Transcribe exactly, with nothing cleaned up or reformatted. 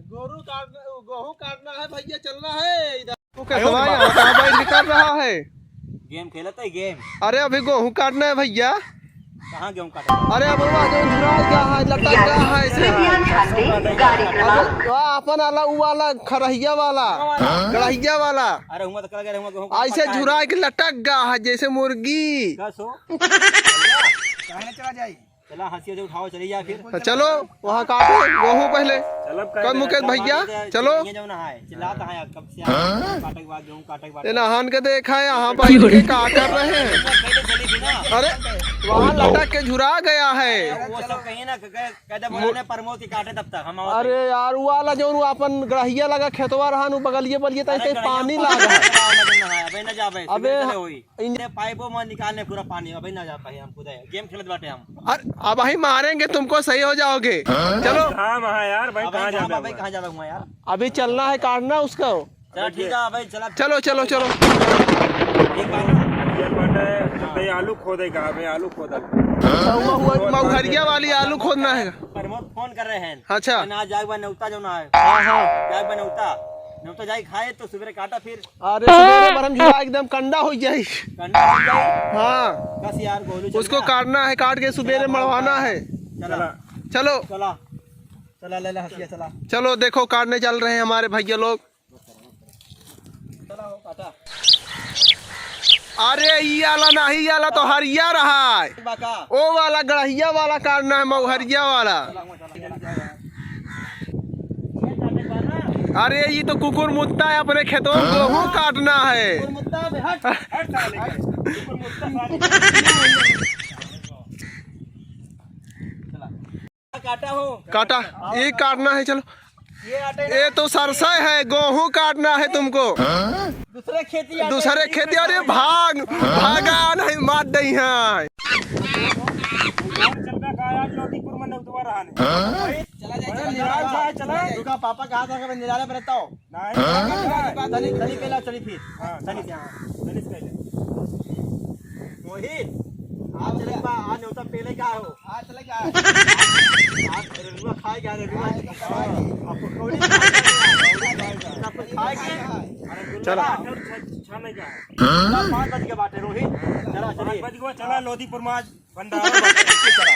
गोरू काटना, गेहूं काटना है भैया, चलना है इधर। तू कैसे भाई, यहाँ कहाँ बैठ के कर रहा है? गेम खेलत है, गेम। अरे अभी गेहूं काटना है भैया। कहाँ गेहूं काटना है? अरे अब वहाँ जो झुरा गया है, लटक गया है ऐसे। कृपया ध्यान दें, गाड़ी क्रमांक। अबे वहाँ अपन वाला, वो वाला, खरहिया वाला, गड़हिया वाला। अरे हुआं तो कल गए, हुआं गेहूं ऐसे काटा है। झुरा के लटक गया है जैसे मुर्गी। कस हो? काहे ना चला जाई? चला, हंसिया जो उठाओ, चली जा फिर। तो चलो, वहाँ काटो गेहूं पहले। चलब का कब मुकेश भैया, चलो। ये जो ना है, चिल्लाता है यार, कब से हाँ? काटे के बाद, गेहूं काटे के बाद। ये नहान के देखा है, यहाँ बैठ के का कर रहे हैं? पहले चली थी ना। अरे, वहाँ लटक के झुरा गया है। वो सब कहीं ना, कह, कह दे, बोला ने प्रमोद के काटे तब तक हम। अरे यार, वो वाला जो वो अपन गड़हिया लगा खेतवा रहा, वो बगलिए बगलिए तक अरे, कहीं गड़हिया पानी पानी लागा। लगा, मजा ना है, अबे ना जाबे, अबे सुबह चले होई। इन- इनके पाइपों में निकालने पूरा पानी, अबे ना जा पाए हम खुद, गेम खेलत बाटे हम। अरे, अब ही मारेंगे तुमको, सही हो जाओगे। चलो। हाँ, वहाँ यार, भाई, अबे कहाँ कहाँ जाबे बाबा, भाई, कहाँ जाबे हुआ यार? अभी चलना है, काटना उसको। चलो, ठीक है भाई, चला। चलो, चलो, चलो। एक बार ये बात है, तो ये आलू खोदे का, अबे आलू खोदा। तो वो, वो मौहरिया वाली आलू खोदना है। प्रमोद फोन कर रहे हैं। अच्छा। ना जाए बा नेवता जो ना है। हाँ, हाँ। जाए बा नेवता। नेवता जाए खाए तो सुबह काटा फिर। अरे सुबेरे पर हम जुआ एकदम कंडा हो जाई। कंडा हो जाई? हाँ। बस यार, गोलू चल उसको रहा। काटना है, काट के सुबेरे चला, मड़वाना है। चला। चलो। चला। चला, ले ले हंसिया, चला। चलो देखो, काटने चल रहे हैं हमारे भैया लोग। चला हो, काटा। अरे ई आला नहीं, ई आला तो हरिया रहा है। बाका। ओ वाला गड़हिया वाला काटना है, मौहरिया वाला। चला, चला, चला। अरे, ये तो कुकुर मुत्ता है, अपने खेतों में गेहूं काटना है। कुकुर मुत्ता बे, हट। हट साले। कुकुर मुत्ता साले। चला। काटा हो। काटा, ये काटना है, चलो। ये आटे ना। ये तो सरसों है, गेहूं काटना है तुमको। दूसरे खेती आ दूसरे गए। खेती, अरे भाग, भागा नहीं, मार दई है। चल बे, का आज लोधीपुर में नौतवा रहा नहीं। चला जाए, चला जाए, चला। रुका, पापा कहा था कि मैं निराला पे रहता हूँ। नहीं। चली, चली, चली फिर। हाँ, चली, हाँ, चली, चली। मोहित, आज चले बा, आज नौता पेले का हो? आज चले का? आज रेलुआ खाए का, रेलुआ। खाए का, खाए का। अब पकौड़ी खाए का। सब कुछ खाए के। चला। छा-, छा नहीं का है। चला, पाँच बज के बाटे, रोहित। चला, चलिए। पाँच बज गवा, चला, लोधीपुर में आज भंडारा बाटे। चला।